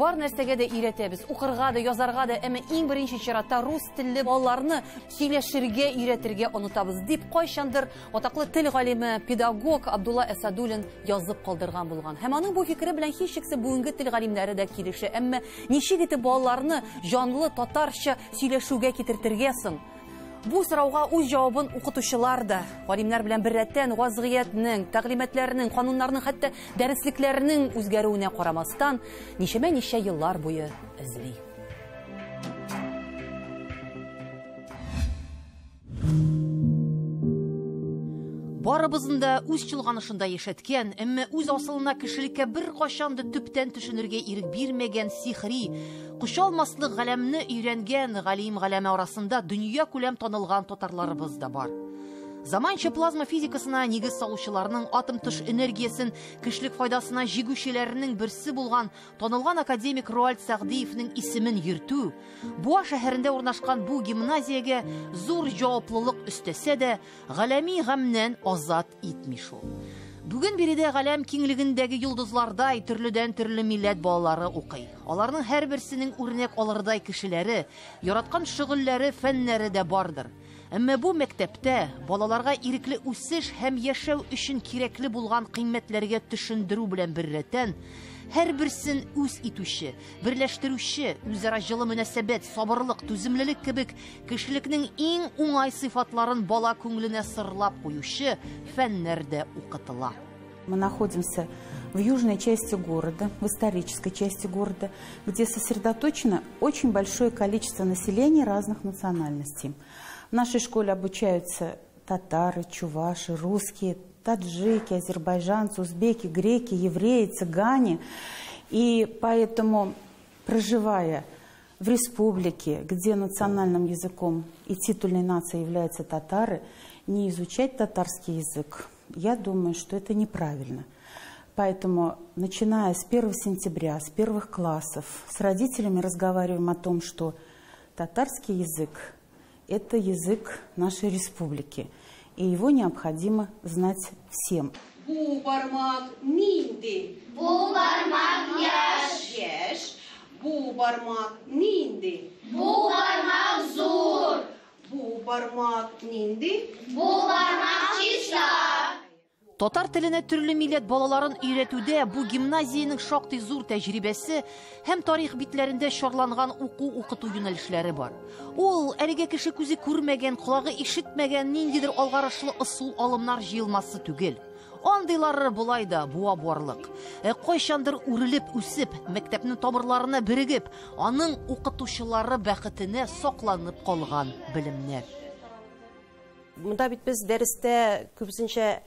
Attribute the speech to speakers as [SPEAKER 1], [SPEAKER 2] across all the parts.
[SPEAKER 1] Бар нәрсәгә дә өйрәтәбез, укырга да, язарга да, әмма иң беренче чиратта рус телле балаларны сөйләшергә өйрәтергә онытабыз, дип кайчандыр атаклы тел галиме, педагог Абдулла Әсәдуллин язып калдырган булган. Һәм аның бу фикере белән һичшиксез бүгенге тел галимнәре дә килешә. Әмма ничек итеп балаларны җанлы татарча сөйләшүгә китертергә соң? Бу сорауга үз җавабын укытучылар да, галимнәр белән беррәттән вазгыятьнең, тәгълиматларның, кануннарның, хәтта дәреслекләрнең үзгәрүенә карамастан, ничәмә-ничә еллар буе эзли. Барыбызны да үз чолганышында яшәткән, әмма үз асылына кешелеккә беркайчан да төптән төшенергә ирек бирмәгән сихри, кочалмаслык галәмне өйрәнгән галим галәме арасында дөнья күләм танылган татарларыбыз да бар. Заманча плазма физикасына нигез салучыларның, атом тыш энергиясен кешелек файдасына җигүчеләрнең берсе булган танылган академик Роальд Сәгъдиевнең исемен йөртү, Буа шәһәрендә урнашкан бу гимназиягә зур җаваплылык өстәсә дә, галәми гамнән азат итми шул. Бүген биредә галәм киңлегендәге йолдызлардай төрледән-төрле милләт балалары укый. Аларның һәрберсенең үрнәк алырдай кешеләре, яраткан шөгыльләре, фәннәре дә бардыр. Әмма бу мәктәптә балаларга ирекле үсеш һәм яшәү өчен кирәкле булган кыйммәтләргә төшендерү белән беррәттән, һәрберсен үз итүче, берләштерүче, үзара җылы мөнәсәбәт, сабырлык, түземлелек кебек кешелекнең иң уңай сыйфатларын бала күңеленә сырлап куючы фәннәр дә укытыла.
[SPEAKER 2] Мы находимся в южной части города, в исторической части города, где сосредоточено очень большое количество населения разных национальностей. В нашей школе обучаются татары, чуваши, русские, таджики, азербайджанцы, узбеки, греки, евреи, цыгане. И поэтому, проживая в республике, где национальным языком и титульной нацией являются татары, не изучать татарский язык, я думаю, что это неправильно. Поэтому, начиная с 1 сентября, с первых классов, с родителями разговариваем о том, что татарский язык – это язык нашей республики, и его необходимо знать всем.
[SPEAKER 3] Бу бармак нинди?
[SPEAKER 4] Бу бармак яшь.
[SPEAKER 3] Яшь. Бу бармак нинди?
[SPEAKER 4] Бу бармак зур.
[SPEAKER 3] Бу бармак нинди?
[SPEAKER 4] Бу бармак чиста.
[SPEAKER 1] Татар теленә төрле милләт балаларын өйрәтүдә бу гимназиянең шактый зур тәҗрибәсе һәм тарих битләрендә чарланган уку-укыту юнәлешләре бар. Ул әлегә кеше күзе күрмәгән, колагы ишетмәгән ниндидер алгарышлы ысул алымнар җыелмасы түгел. Андыйлары болай да буа буарлык. Кайчандыр үрелеп үсеп, мәктәпнең тамырларына берегеп, аның укытучылары бәхетенә сакланып калган белемнәр.
[SPEAKER 5] Монда бит без дәрестә күбесенчә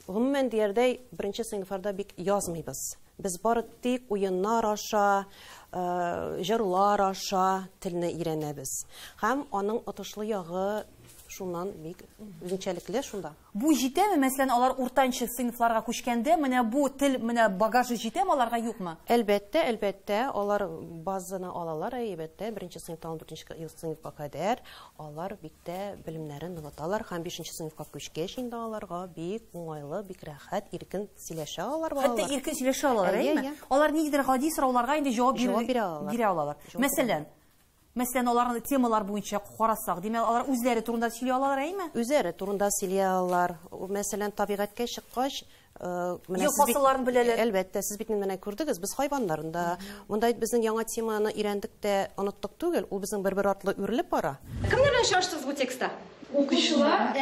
[SPEAKER 5] гомумән диярдәй беренче сыйныфларда бик язмыйбыз. Без бары тик уеннар аша, җырлар аша телне өйрәнәбез. Һәм аның отышлы ягы шуннан бик үзенчәлекле шунда.
[SPEAKER 1] Бу җитәме? Мәсәлән, алар уртанчы сыйныфларга күчкәндә, менә бу тел, менә багажы җитәме аларга, юкмы?
[SPEAKER 5] Әлбәттә, әлбәттә, алар базаны алалар, әлбәттә, беренче сыйныфтан дүртенче сыйныфка кадәр алар бик тә белемнәрен ныгыталар һәм бишенче сыйныфка күчкәч инде аларга бик уңайлы, бик рәхәт, иркен сөйләшә алалар балалар.
[SPEAKER 1] Хәтта иркен сөйләшә алалар,
[SPEAKER 5] Әйе,
[SPEAKER 1] әйеме?
[SPEAKER 5] әйе.
[SPEAKER 1] Алар ниндидер гади сорауларга инде җавап
[SPEAKER 5] Җавап бирә алалар.
[SPEAKER 1] бирә алалар.
[SPEAKER 5] Җавап бирә
[SPEAKER 1] Мәсәлән, Мәсәлән, аларны темалар буенча карасак, димәк, алар үзләре турында сөйли алалар, әйеме?
[SPEAKER 5] Үзләре турында сөйли алалар. Мәсәлән, табигатькә чыккач, менә
[SPEAKER 1] Ел
[SPEAKER 5] сез бит
[SPEAKER 1] фасылларын беләләр.
[SPEAKER 5] Әлбәттә, сез бит менә күрдегез, без хайваннарын да. Монда безнең яңа теманы өйрәндек тә оныттык түгел, ул безнең бер-бер артлы үрелеп бара.
[SPEAKER 6] Кемнәр белән чыгаштыгыз бу текстта?
[SPEAKER 7] Укучылар,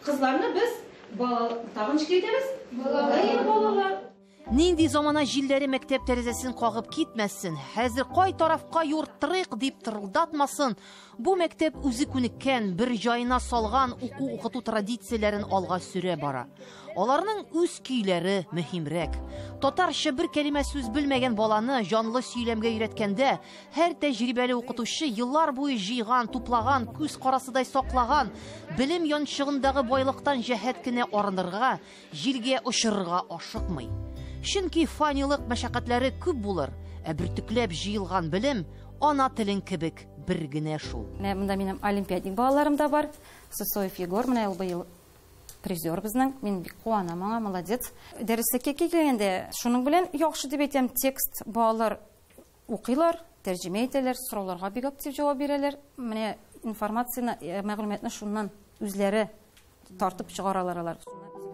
[SPEAKER 7] кызларны без бала тагын ничек әйтәбез? Балалар. Балалар.
[SPEAKER 1] Нинди замана җилләре мәктәп тәрәзәсен кагып китмәсен, хәзер кай тарафка юрттырыйк дип тырылдатмасын, бу мәктәп үзе күнеккән, бер җаена салган уку-укыту традицияләрен алга сүрә бара. Аларның үз көйләре мөһимрәк. Татарча бер кәлимә сүз белмәгән баланы җанлы сөйләмгә өйрәткәндә, һәр тәҗрибәле укытучы еллар буе җыйган, туплаган, күз карасыдай саклаган белем янчыгындагы байлыктан җәһәт кенә арынырга, җилгә очырырга ашыкмый. Чөнки фанилык мәшәкатьләре күп булыр, ә бөртекләп җыелган белем ана телен кебек бер генә шул.
[SPEAKER 7] Менә монда минем олимпиадник балаларым да бар. Сысоев Егор, менә ул быел призер безнең. Мин бик куанам аңа, молодец. Дәреслеккә килгәндә, шуның белән яхшы дип әйтәм, текст балалар Укыйлар, тәрҗемә итәләр, сорауларга бик актив җавап бирәләр. Менә информацияне, мәгълүматны шуннан үзләре тартып чыгаралар алар.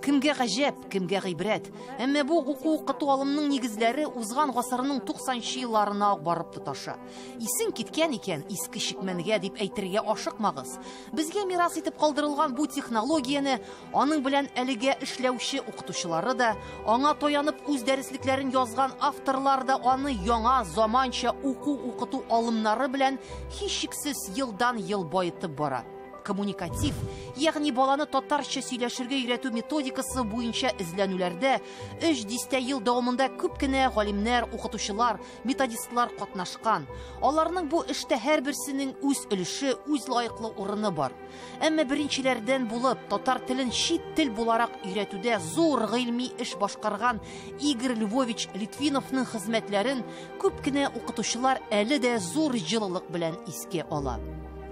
[SPEAKER 1] Кемгә гаҗәп, кемгә гыйбрәт. Әмма бу уку-укыту алымының нигезләре узган гасырның 90нчы елларына ук барып тоташа. Исең киткән икән, иске чикмәнгә дип әйтергә ашыкмагыз. Безгә мирас итеп калдырылган бу технологияне аның белән әлегә эшләүче укытучылары да, аңа таянып үз дәреслекләрен язган авторлар да аны яңа заманча уку-укыту алымнары белән һичшиксез елдан-ел баетып бара. Коммуникатив, ягъни баланы татарча сөйләшергә өйрәтү методикасы буенча эзләнүләрдә 3 дистә ел дәвамында күп кенә галимнәр, укытучылар, методистлар катнашкан. Аларның бу эштә һәрберсенең үз өлеше, үз лаеклы урыны бар. Әмма беренчеләрдән булып татар телен чит тел буларак өйрәтүдә зур гыйльми эш башкарган Игорь Львович Литвиновның хезмәтләрен күп кенә укытучылар әле дә зур җылылык белән искә ала.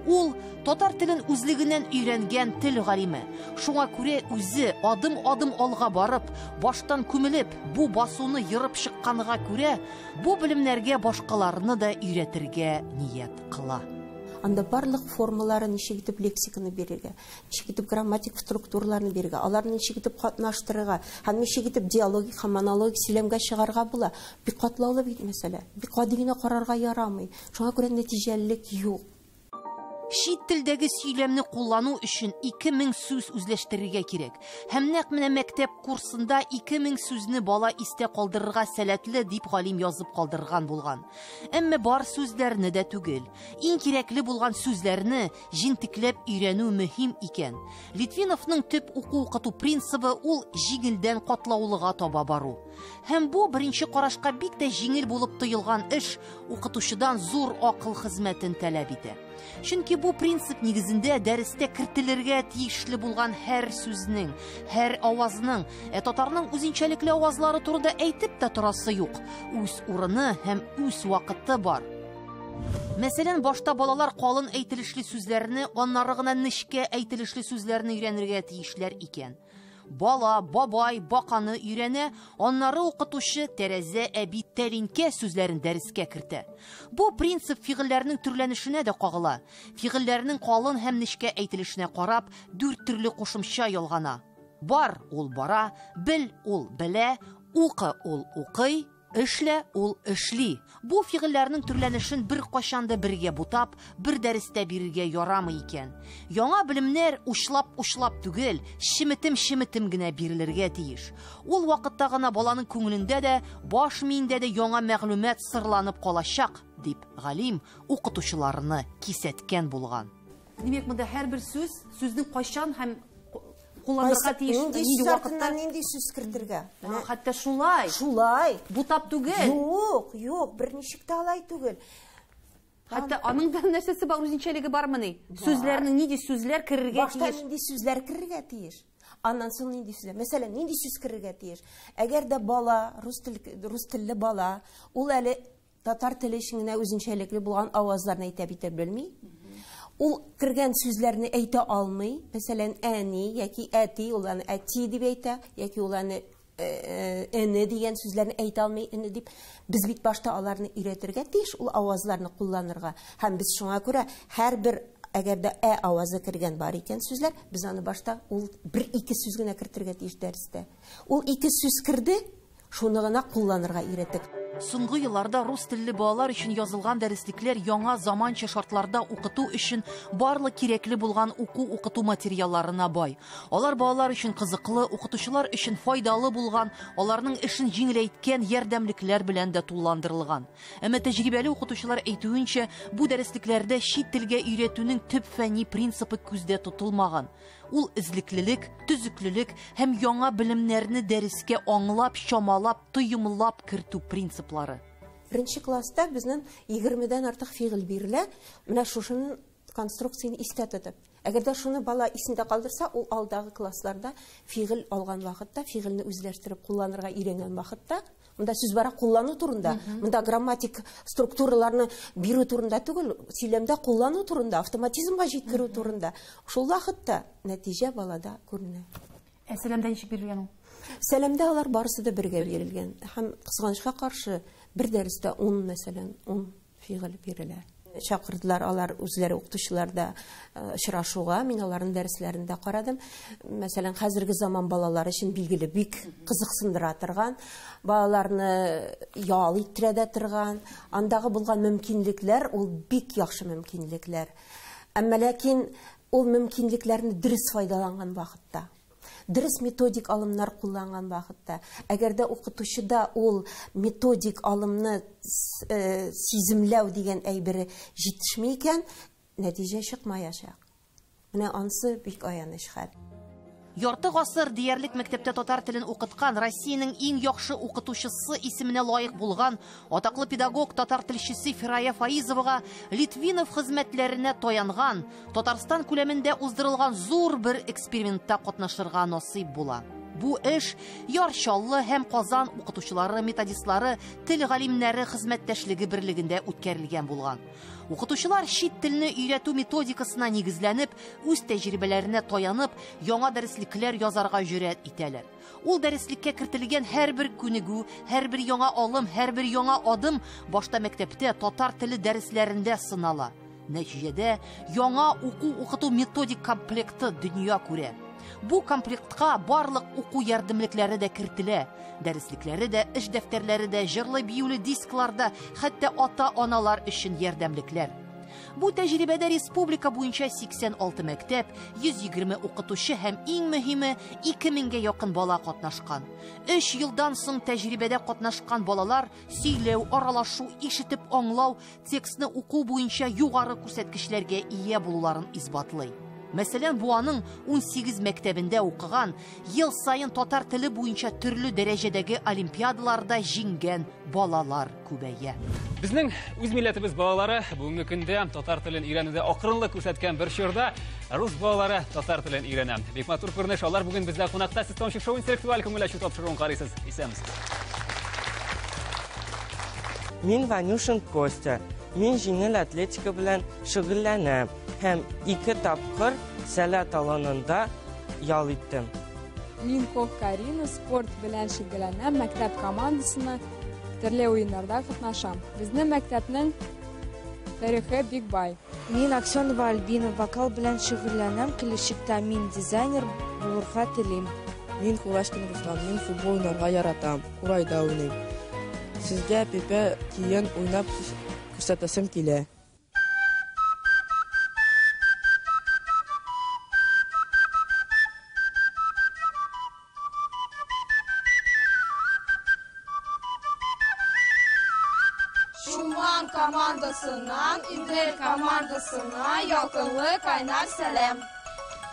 [SPEAKER 1] Ул татар телен үзлегеннән өйрәнгән тел галиме. Шуңа күрә үзе адым-адым алга барып, баштан күмелеп, бу басуны ерып чыкканга күрә, бу белемнәргә башкаларны да өйрәтергә ният кыла.
[SPEAKER 8] Анда барлык формалары ничек итеп лексиканы бирергә, ничек итеп грамматик структураларны бирергә, аларны ничек итеп катнаштырырга һәм ничек итеп диалогик һәм монологик сөйләмгә чыгарга була. Бик катлаулы бит мәсьәлә. Бик гади генә карарга ярамый. Шуңа күрә нәтиҗәлелек юк.
[SPEAKER 1] Чит телдәге сөйләмне куллану өчен 2000 сүз үзләштерергә кирәк. Һәм нәкъ менә мәктәп курсында 2000 сүзне бала истә калдырырга сәләтле дип галим язып калдырган булган. Әмма бар сүзләрне дә түгел. Иң кирәкле булган сүзләрне җентекләп өйрәнү мөһим икән. Литвиновның төп уку-укыту принцибы ул җиңелдән катлаулыга таба бару. Һәм бу беренче карашка бик тә җиңел булып тоелган эш укытучыдан зур акыл хезмәтен таләп итә. Чөнки бу принцип нигезендә дәрестә кертелергә тиешле булган һәр сүзнең, һәр авазның, ә татарның үзенчәлекле авазлары турында әйтеп тә торасы юк. Үз урыны һәм үз вакыты бар. Мәсәлән, башта балалар калын әйтелешле сүзләрне, аннары гына нечкә әйтелешле сүзләрне өйрәнергә тиешләр икән. Бала, бабай, баканы өйрәнә, аннары укытучы тәрәзә, әби, тәлинкә сүзләрен дәрескә кертә. Бу принцип фигыльләрнең төрләнешенә дә кагыла. Фигыльләрнең калын һәм нечкә әйтелешенә карап, 4 төрле кушымча ялгана. Бар ул бара, бел ул белә, укы ул укый, эшлә ул эшли. Бу фигыльләрнең төрләнешен бер кашан да бергә бутап, бер дәрестә бирергә ярамый икән. Яңа белемнәр учлап-учлап түгел, чеметем-чеметем генә бирелергә тиеш. Ул вакытта гына баланың күңелендә дә, баш миендә дә яңа мәгълүмат сырланып калачак, дип галим укытучыларны кисәткән булган. Димәк, монда һәрбер сүз, сүзнең кайчан һәм кулланырга тиеш,
[SPEAKER 8] нинди
[SPEAKER 1] нинди
[SPEAKER 8] сүз
[SPEAKER 1] вакытта
[SPEAKER 8] артыннан нинди сүз кертергә?
[SPEAKER 1] Хәтта шулай.
[SPEAKER 8] Шулай.
[SPEAKER 1] Бутап түгел.
[SPEAKER 8] Юк, юк, берничек тә алай түгел.
[SPEAKER 1] Хәтта аның да нәрсәсе бар, үзенчәлеге бармыни? Сүзләрнең нинди сүзләр керергә
[SPEAKER 8] Башта
[SPEAKER 1] тиеш?
[SPEAKER 8] нинди сүзләр керергә тиеш? Аннан соң нинди сүзләр? Мәсәлән, нинди сүз керергә тиеш? Әгәр дә бала, рус телле бала, ул әле татар теле өчен генә үзенчәлекле булган авазларны әйтә битә белми. Ул кергән сүзләрне әйтә алмый. Мәсәлән, әни яки әти, ул аны әти дип әйтә, яки ул аны эне дигән сүзләрне әйтә алмый, эне дип. Без бит башта аларны өйрәтергә тиеш, ул авазларны кулланырга. Һәм без шуңа күрә һәрбер, әгәр дә ә авазы кергән бар икән сүзләр, без аны башта ул бер-ике сүз генә кертергә тиеш дәрестә. Ул ике сүз керде, шуны гына кулланырга өйрәттек.
[SPEAKER 1] Соңгы елларда рус телле балалар өчен язылган дәреслекләр яңа заманча шартларда укыту өчен барлык кирәкле булган уку-укыту материалларына бай. Алар балалар өчен кызыклы, укытучылар өчен файдалы булган, аларның эшен җиңеләйткән ярдәмлекләр белән дә тулыландырылган. Әмма тәҗрибәле укытучылар әйтүенчә, бу дәреслекләрдә чит телгә өйрәтүнең төп фәнни принципы күздә тотылмаган. Ул эзлеклелек, төзеклелек һәм яңа белемнәрне дәрескә аңлап, чамалап, тоемлап кертү принциплары.
[SPEAKER 8] Беренче класста безнең егермедән артык фигыль бирелә. Менә шушының конструкцияне истә тотып. Әгәр дә шуны бала исендә калдырса, ул алдагы классларда фигыль алган вакытта, фигыльне үзләштереп кулланырга өйрәнгән вакытта, монда сүз бара куллану турында, монда грамматик структураларны бирү турында түгел, сөйләмдә куллану турында, автоматизмга җиткерү турында. Шул вакытта нәтиҗә балада күренә.
[SPEAKER 1] Ә сәламдә ничек бирелгән ул?
[SPEAKER 8] Сәламдә алар барысы да бергә бирелгән. Һәм кызганычка каршы, Бер дәрестә 10, мәсәлән, 10 фигыль бирелә. Чакырдылар алар үзләре укытучылар да очрашуга, мин аларның дәресләрен дә карадым. Мәсәлән, хәзерге заман балалары өчен билгеле бик кызыксындыра торган, балаларны ял иттерә дә торган, андагы булган мөмкинлекләр ул бик яхшы мөмкинлекләр. Әмма ләкин ул мөмкинлекләрне дөрес файдаланган вакытта, дөрес методик алымнар кулланган вакытта, әгәр дә укытучыда ул методик алымны сиземләү дигән әйбере җитешми икән, нәтиҗә чыкмаячак. Менә ансы бик аяныч хәл.
[SPEAKER 1] Ярты гасыр диярлек мәктәптә татар телен укыткан, Россиянең иң яхшы укытучысы исеменә лаек булган атаклы педагог, татар телчесе Фирая Фаизовага Литвинов хезмәтләренә таянган, Татарстан күләмендә уздырылган зур бер экспериментта катнашырга насыйп була. Бу эш Яр Чаллы һәм Казан укытучылары, методистлары, тел галимнәре хезмәттәшлеге берлегендә үткәрелгән булган. Укытучылар чит телне өйрәтү методикасына нигезләнеп, үз тәҗрибәләренә таянып, яңа дәреслекләр язарга җөрьәт итәләр. Ул дәреслеккә кертелгән һәрбер күнегү, һәрбер яңа алым, һәрбер яңа адым башта мәктәптә татар теле дәресләрендә сынала. Нәтиҗәдә яңа уку-укыту методик комплекты дөнья күрә. Бу комплектка барлык уку ярдәмлекләре дә кертелә. Дәреслекләре дә, эш дәфтәрләре дә, җырлы-биюле дисклар да, хәтта ата-аналар өчен ярдәмлекләр. Бу тәҗрибәдә республика буенча 86 мәктәп, 120 укытучы һәм иң мөһиме 2000гә якын бала катнашкан. 3 елдан соң тәҗрибәдә катнашкан балалар сөйләү, аралашу, ишетеп аңлау, текстны уку буенча югары күрсәткечләргә ия булуларын исбатлый. Мәсәлән, Буаның 18 мәктәбендә укыган, ел саен татар теле буенча төрле дәрәҗәдәге олимпиадаларда җиңгән балалар күбәя.
[SPEAKER 9] Безнең үз милләтебез балалары бүгенге көндә татар телен өйрәнүдә акрынлык күрсәткән бер чорда рус балалары татар телен өйрәнә. Бик матур күренеш. Алар бүген бездә кунакта. Сез Тончик шоу интеллектуаль күңел ачу тапшыруын карыйсыз. Исәнмесез.
[SPEAKER 10] Мин Ванюшин Костя. Мин җиңел атлетика белән шөгыльләнәм һәм 2 тапкыр Сәләт аланында ял иттем.
[SPEAKER 11] Мин Кок Карина, спорт белән шөгыльләнәм, мәктәп командасына төрле уеннарда катнашам. Безнең мәктәпнең тарихы бик бай.
[SPEAKER 12] Мин Аксенова Альбина, вокал белән шөгыльләнәм, киләчәктә мин дизайнер булырга телим.
[SPEAKER 13] Мин Кулашкин Руслан, мин футбол уйнарга яратам, курайда уйныйм. Сезгә пепе киен уйнап күрсәтәсем килә.
[SPEAKER 11] Чулман командасыннан Идел командасына ялкынлы кайнар сәлам.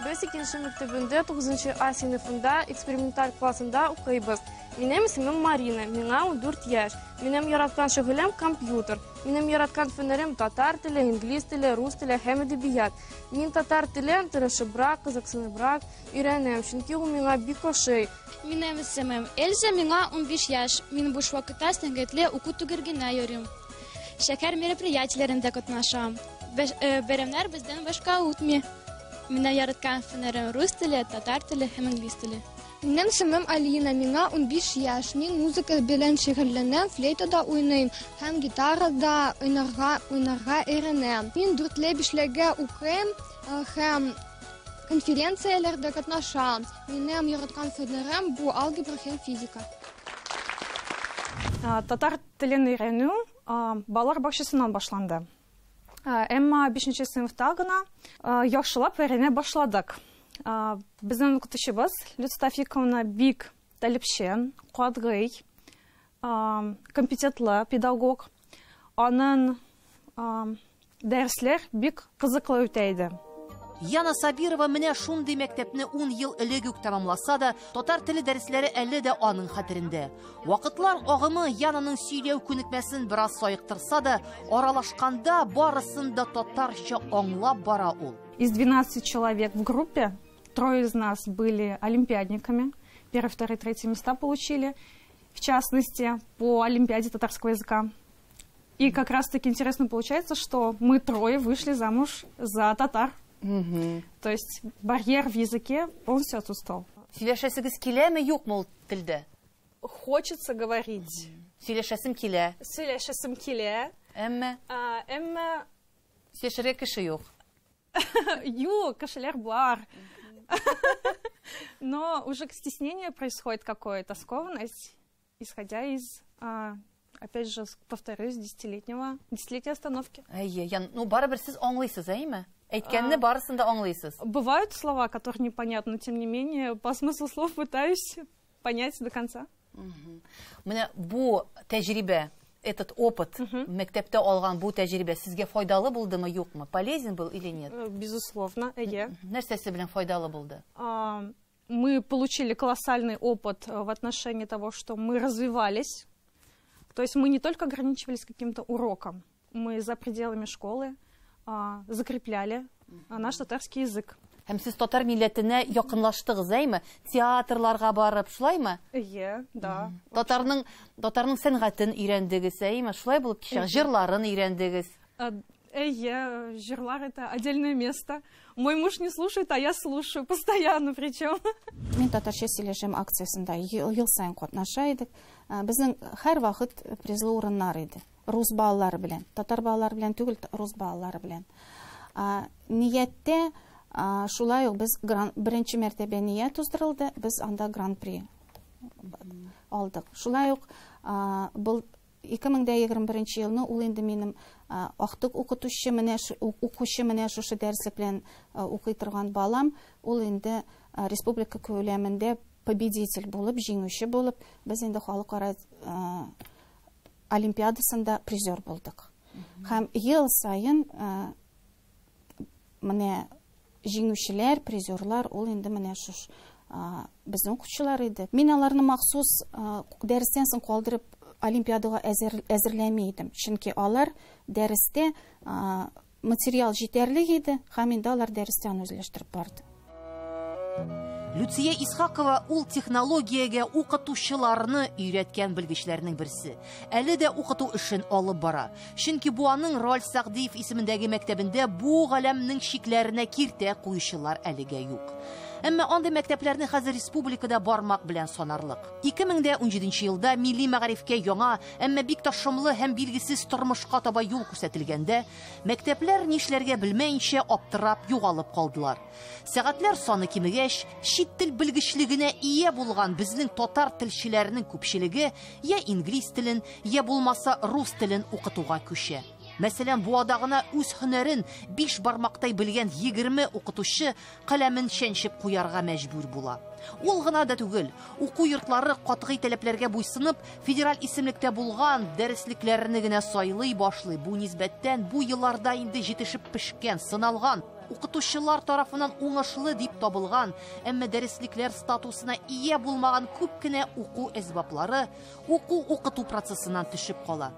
[SPEAKER 14] Без икенче мәктәбендә 9 А сыйныфында эксперименталь классында укыйбыз. Минем исемем Марина, миңа 14 яшь. Минем яраткан шөгылем компьютер. Минем яраткан фәннәрем татар теле, инглиз теле, рус теле һәм әдәбият. Мин татар телен тырышыбрак, кызыксыныбрак өйрәнәм, чөнки ул миңа бик ошый.
[SPEAKER 15] Минем исемем Эльза, миңа 15 яшь. Мин буш вакытта сәнгатьле уку түгәрәгенә йөрим. Шәһәр мероприятиеләрендә катнашам. Бәйрәмнәр бездән башка үтми. Минем яраткан фәннәрем рус теле, татар теле һәм инглиз теле.
[SPEAKER 16] Минем исемем Алина, миңа 15 яшь. Мин музыка белән шөгыльләнәм, флейтада уйныйм һәм гитарада уйнарга өйрәнәм. Мин дүртле бишлегә укыйм һәм конференцияләрдә катнашам. Минем яраткан фәннәрем бу алгебра һәм физика.
[SPEAKER 14] Татар телен өйрәнү балалар бакчасыннан башланды. Әмма 5 сыйныфта гына яхшылап өйрәнә башладык. Безнең укытучыбыз Люция Фиковна бик таләпчән, катгый, компетентлы педагог. Аның дәресләр бик кызыклы үтә иде.
[SPEAKER 1] Яна Сабирова менә шундый мәктәпне 10 ел элек үк тәмамласа да, татар теле дәресләре әле дә аның хәтерендә. Вакытлар агымы Янаның сөйләү күнекмәсен бераз саектырса да, аралашканда барысын да татарча аңлап бара ул.
[SPEAKER 14] Из 12 человек в группе трое из нас были олимпиадниками. Первые, вторые, третьи места получили, в частности, по олимпиаде татарского языка. И как раз-таки интересно получается, что мы трое вышли замуж за татар. Угу. То есть барьер в языке полностью отсутствовал.
[SPEAKER 1] Сөйләшәсегез киләме, юкмы ул телдә?
[SPEAKER 17] Хочется говорить.
[SPEAKER 1] Сөйләшәсем килә.
[SPEAKER 14] Сөйләшәсем килә.
[SPEAKER 1] Әмма?
[SPEAKER 14] Әмма
[SPEAKER 1] Сөйләшергә кеше юк.
[SPEAKER 14] Юк, кешеләр бар. Но уже стеснение происходит какое-то, скованность, исходя из, опять же, повторюсь, десятилетней остановки.
[SPEAKER 1] Әйе, Ян, ну барыбер сез аңлыйсыз, әйеме? Әйткәнне барысын да аңлыйсыз.
[SPEAKER 14] Бывают слова, которые непонятны, но тем не менее, по смыслу слов пытаюсь понять до конца.
[SPEAKER 1] Менә бу тәҗрибә, этот опыт, мәктәптә алган бу тәҗрибә сезгә файдалы булдымы, юкмы? Полезен был или нет?
[SPEAKER 14] Безусловно, әйе.
[SPEAKER 1] Нәрсәсе белән файдалы булды?
[SPEAKER 14] Мы получили колоссальный опыт в отношении того, что мы развивались. То есть мы не только ограничивались каким-то уроком, мы за пределами школы закрепляли наш татарский язык.
[SPEAKER 1] Һәм сез татар милләтенә якынлаштыгыз, әйме? Театрларга барып, шулаймы?
[SPEAKER 14] Әйе, да.
[SPEAKER 1] Татарның сәнгатен өйрәндегез, әйме? Шулай булып кичә җырларын өйрәндегез.
[SPEAKER 14] Әйе, җырлар это отдельное место. Мой муж не слушает, а я слушаю постоянно причем.
[SPEAKER 2] Мин татарча сөйләшәм акциясендә ел саен катнаша идек. Безнең һәрвакыт призлы урыннар иде. Рус балалары белән, татар балалары белән түгел, рус балалары белән. Нияттә шулай ук без беренче мәртәбә ният уздырылды, без анда гран-при алдык. Шулай ук был 2021 елны ул инде минем актык укытучы менә укучы менә шушы дәреслек белән укый торган балам, ул инде республика күләмендә победитель булып, җиңүче булып, без инде халыкара олимпиадасында призер булдык. Һәм ел саен менә җиңүчеләр, призерлар, ул инде менә шуш безнең укучылар иде. Мин аларны махсус дәрестән соң калдырып олимпиадага әзерләми идем. Чөнки алар дәрестә материал җитәрлек иде, һәм инде алар дәрестән үзләштереп барды.
[SPEAKER 1] Люция Исхакова ул технологиягә укытучыларны өйрәткән белгечләрнең берсе. Әле дә укыту эшен алып бара. Чөнки бу аның Раль Сәгъдиев исемендәге мәктәбендә бу галәмнең чикләренә киртә куючылар әлегә юк. Әмма андый мәктәпләрне хәзер республикада бармак белән санарлык. 2017 елда милли мәгарифкә яңа, әмма бик тә шомлы һәм билгесез тормышка таба юл күрсәтелгәндә, мәктәпләр нишләргә белмәенчә аптырап югалып калдылар. Сәгатьләр саны кимегәч, чит тел белгечлегенә ия булган безнең татар телчеләренең күпчелеге я инглиз телен, я булмаса рус телен укытуга күчә. Мәсәлән, Буада гына үз һөнәрен 5 бармактай белгән 20 укытучы каләмен чәнчеп куярга мәҗбүр була. Ул гына да түгел, уку йортлары катгый таләпләргә буйсынып, федераль исемлектә булган дәреслекләрне генә сайлый башлый. Бу нисбәттән бу елларда инде җитешеп пешкән, сыналган, укытучылар тарафыннан уңышлы дип табылган, әмма дәреслекләр статусына ия булмаган күп кенә уку әсбаплары уку-укыту процессыннан төшеп кала.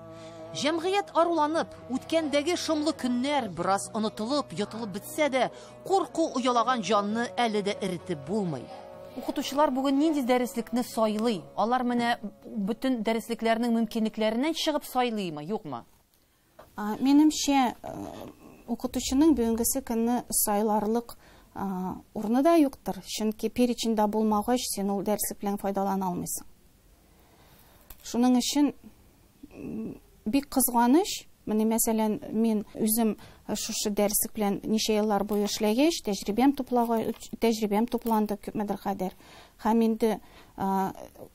[SPEAKER 1] Җәмгыять аруланып, үткәндәге шомлы көннәр бераз онытылып, йотылып бетсә дә, курку оялаган җанны әле дә эретеп булмый. Укытучылар бүген нинди дәреслекне сайлый? Алар менә бөтен дәреслекләрнең мөмкинлекләреннән чыгып сайлыймы, юкмы?
[SPEAKER 2] Минемчә, укытучының бүгенгесе көнне сайларлык урыны да юктыр. Чөнки переченьдә булмагач, син ул дәреслек белән файдалана алмыйсың. Шуның өчен бик кызганыч. Менә мәсәлән, мин үзем шушы дәреслек белән ничә еллар буе эшләгәч, тәҗрибәм тупланды күпмедер кадәр. Һәм инде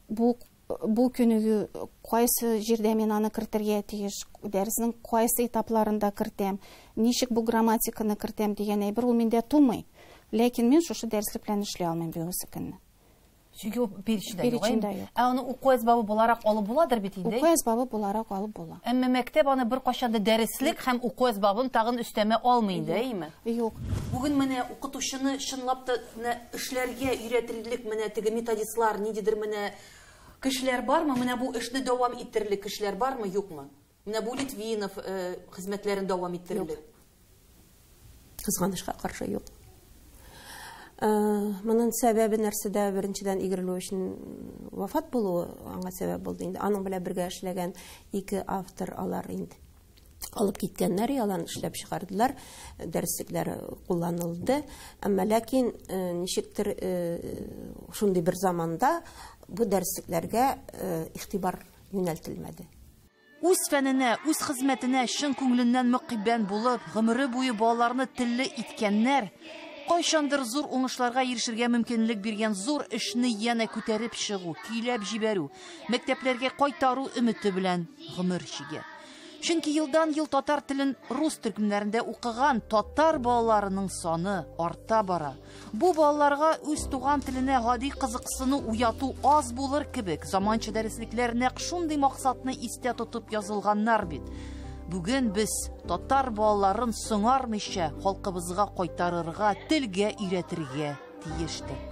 [SPEAKER 2] бу күнегү кайсы җирдә мин аны кертергә тиеш, дәреснең кайсы этапларында кертәм, ничек бу грамматиканы кертәм дигән әйбер ул миндә тумый. Ләкин мин шушы дәреслек белән эшли алмыйм бүгенге көнне.
[SPEAKER 1] Чөнки ул переченьдә юк. Ә аны уку әсбабы буларак алып буладыр бит инде?
[SPEAKER 2] Уку әсбабы буларак алып була.
[SPEAKER 1] Әмма мәктәп аны бер кайчан да дәреслек һәм уку әсбабын тагын өстәмә алмый инде, әйеме?
[SPEAKER 2] Юк.
[SPEAKER 1] Бүген менә укытучыны чынлап та менә эшләргә өйрәтерлек менә теге методистлар, ниндидер менә кешеләр бармы? Менә бу эшне дәвам иттерерлек кешеләр бармы, юкмы? Менә бу Литвинов хезмәтләрен дәвам иттерерлек.
[SPEAKER 8] Кызганычка каршы юк. Моның сәбәбе нәрсәдә? Беренчедән, Игорь Львовичның вафат булуы аңа сәбәп булды инде. Аның белән бергә эшләгән ике автор алар инде алып киткәннәр, ялан эшләп чыгардылар, дәреслекләр кулланылды. Әмма ләкин ничектер шундый бер заманда бу дәреслекләргә игътибар юнәлтелмәде.
[SPEAKER 1] Үз фәненә, үз хезмәтенә чын күңеленнән мөкиббән булып, гомере буе балаларны телле иткәннәр, кайчандыр зур уңышларга ирешергә мөмкинлек биргән зур эшне янә күтәреп чыгу, көйләп җибәрү, мәктәпләргә кайтару өмете белән гомер чигә. Чөнки елдан-ел татар телен рус төркемнәрендә укыган татар балаларының саны арта бара. Бу балаларга үз туган теленә гади кызыксыну уяту аз булыр кебек. Заманча дәреслекләр нәкъ шундый максатны истә тотып язылганнар бит. Бүген без татар балаларын соңармыйча халкыбызга кайтарырга, телгә өйрәтергә тиештер.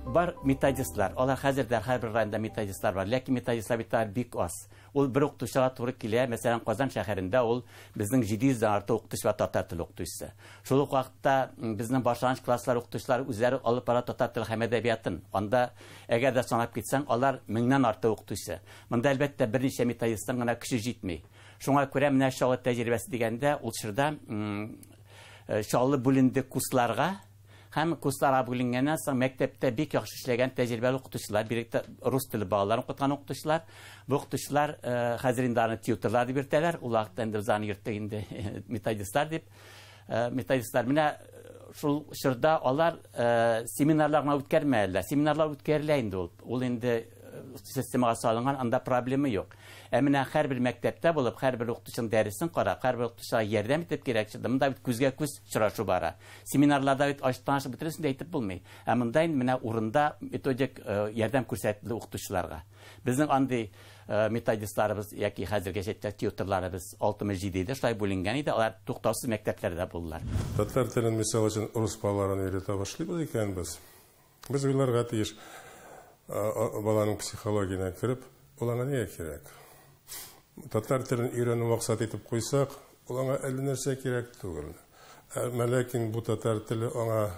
[SPEAKER 17] Бар методистлар, алар хәзер дә һәрбер районда методистлар бар, ләкин методистлар бит бик аз. Ул бер укытучыга туры килә, мәсәлән, Казан шәһәрендә ул безнең 700 дән артык укытучы бар татар теле укытучысы. Шул ук вакытта безнең башлангыч класслар укытучылары үзләре алып бара татар теле һәм әдәбиятын. Анда әгәр дә санап китсәң, алар 1000-нән артык укытучы. Монда әлбәттә берничә методисттан гына кеше җитми. Шуңа күрә менә Чаллы тәҗрибәсе дигәндә ул чорда Чаллы бүленде курсларга. Һәм курсларга бүленгәннән соң мәктәптә бик яхшы эшләгән тәҗрибәле укытучылар, бигрәк тә рус теле балаларын укыткан укытучылар, бу укытучылар хәзер инде аны тьюторлар дип йөртәләр, ул вакытта инде без аны йөрттек инде методистлар дип. Методистлар менә шул чорда алар семинарлар гына үткәрмәделәр. Семинарлар үткәрелә инде ул. Ул инде системага салынган, анда проблема юк. Ә менә һәрбер мәктәптә булып, һәрбер укытучының дәресен карап, һәрбер укытучыга ярдәм итеп кирәк чыкты. Монда бит күзгә күз очрашу бара. Семинарларда бит ачыктан-ачык бөтенесен дә әйтеп булмый. Ә монда инде менә урында методик ярдәм күрсәтелде укытучыларга. Безнең андый методистларыбыз яки хәзергәчә тьюторларыбыз 67 иде, шулай бүленгән иде, алар туктаусыз мәктәпләрдә булдылар.
[SPEAKER 18] Татар телен, мисал өчен, рус балаларын өйрәтә башлыйбыз икән без. Без уйларга тиеш баланың психологиясенә кереп, ул аңа нигә кирәк? Татар телен өйрәнү максат итеп куйсак, ул аңа әллә нәрсә кирәк түгел. Әмма ләкин бу татар теле аңа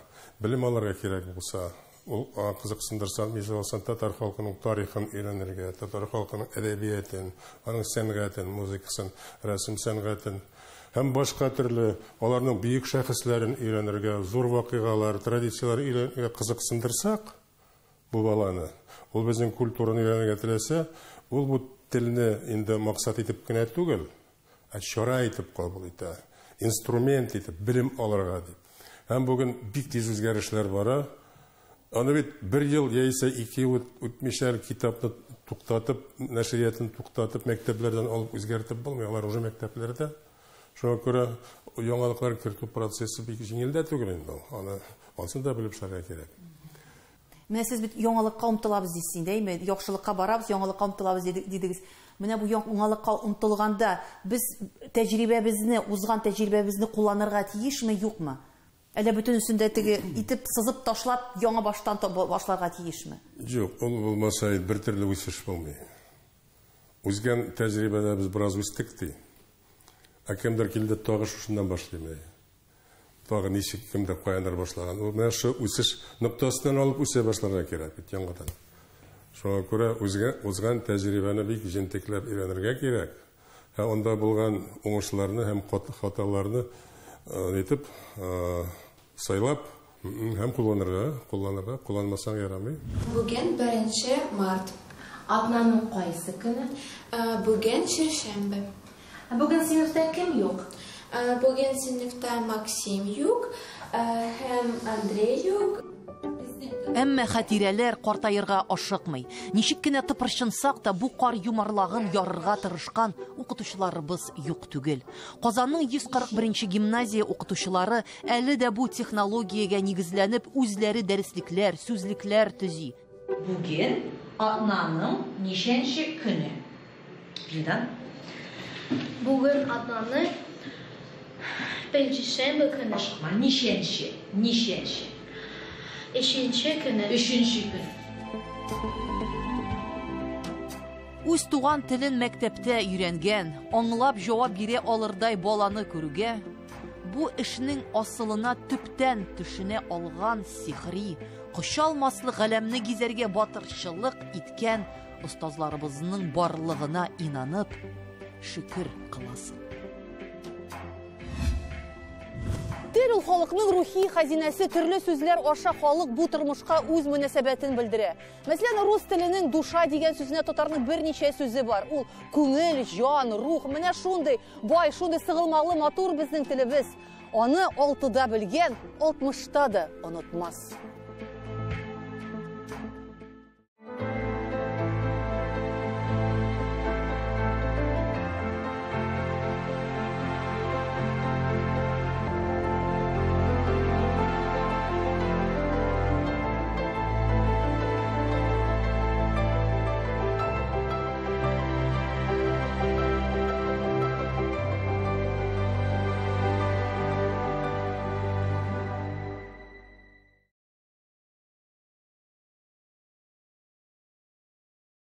[SPEAKER 18] белем алырга кирәк булса, ул аңа кызыксындырса, мисал өчен, татар халкының тарихын өйрәнергә, татар халкының әдәбиятын, аның сәнгатен, музыкасын, рәсем сәнгатен һәм башка төрле аларның бөек шәхесләрен өйрәнергә, зур вакыйгалар, традицияләр өйрәнергә кызыксындырсак, бу баланы, ул безнең культураны өйрәнергә теләсә, ул бу телне инде максат итеп кенә түгел, ә чара итеп кабул итә, инструмент итеп белем алырга дип. Һәм бүген бик тиз үзгәрешләр бара. Аны бит бер ел яисә ике ел үтмичә китапны туктатып, нәшриятын туктатып, мәктәпләрдән алып үзгәртеп булмый. Алар уже мәктәпләрдә. Шуңа күрә яңалыклар кертү процессы бик җиңел дә түгел инде ул. Аны ансын да белеп эшләргә кирәк.
[SPEAKER 1] Менә сез бит яңалыкка омтылабыз дисез инде, әйме? Яхшылыкка барабыз, яңалыкка омтылабыз дидегез. Менә бу яңалыкка омтылганда без тәҗрибәбезне, узган тәҗрибәбезне кулланырга тиешме, юкмы? Әллә бөтенесен дә теге итеп сызып ташлап, яңа баштан башларга тиешме?
[SPEAKER 18] Юк, ул булмаса бер төрле үсеш булмый. Үзгән тәҗрибәдә без бераз үстек ди. Ә кемдер килде тагы шушыннан башлыйм. Тагы ничек кемдер каяндыр башлаган. Ул менә шу үсеш ноктасыннан алып үсә башларга кирәк бит яңадан. Шуңа күрә узган тәҗрибәне бик җентекләп өйрәнергә кирәк. Һәм анда булган уңышларны һәм хаталарны итеп сайлап һәм кулланырга, кулланмасаң ярамый.
[SPEAKER 19] Бүген 1 март.
[SPEAKER 20] Атнаның кайсы көне?
[SPEAKER 19] Бүген чәршәмбе.
[SPEAKER 20] Бүген сыйныфта кем юк?
[SPEAKER 19] Бүген сыйныфта Максим юк, һәм Андрей юк.
[SPEAKER 1] Әмма хатирәләр картаерга ашыкмый. Ничек кенә тыпырчынсак та бу кар юмарлагын ярырга тырышкан укытучыларыбыз юк түгел. Казанның 141 гимназия укытучылары әле дә бу технологиягә нигезләнеп үзләре дәреслекләр, сүзлекләр төзи.
[SPEAKER 21] Бүген атнаның ничәнче көне? Вилдан?
[SPEAKER 4] Бүген атнаның беренче көне.
[SPEAKER 21] Ашыкма, ничәнче? Ничәнче?
[SPEAKER 4] Өченче көне.
[SPEAKER 21] Өченче көн.
[SPEAKER 1] Үз туган телен мәктәптә өйрәнгән, аңлап җавап бирә алырдай баланы күрүгә, бу эшнең асылына төптән төшенә алган сихри, кочалмаслык галәмне гизәргә батырчылык иткән остазларыбызның барлыгына инанып, шөкер кыласың. Тел ул халыкның рухи хәзинәсе, төрле сүзләр аша халык бу тормышка үз мөнәсәбәтен белдерә. Мәсәлән, рус теленең душа дигән сүзенә татарның берничә сүзе бар. Ул күңел, җан, рух. Менә шундый бай, шундый сыгылмалы матур безнең телебез. Аны алтыда белгән, алтмышта да онытмас.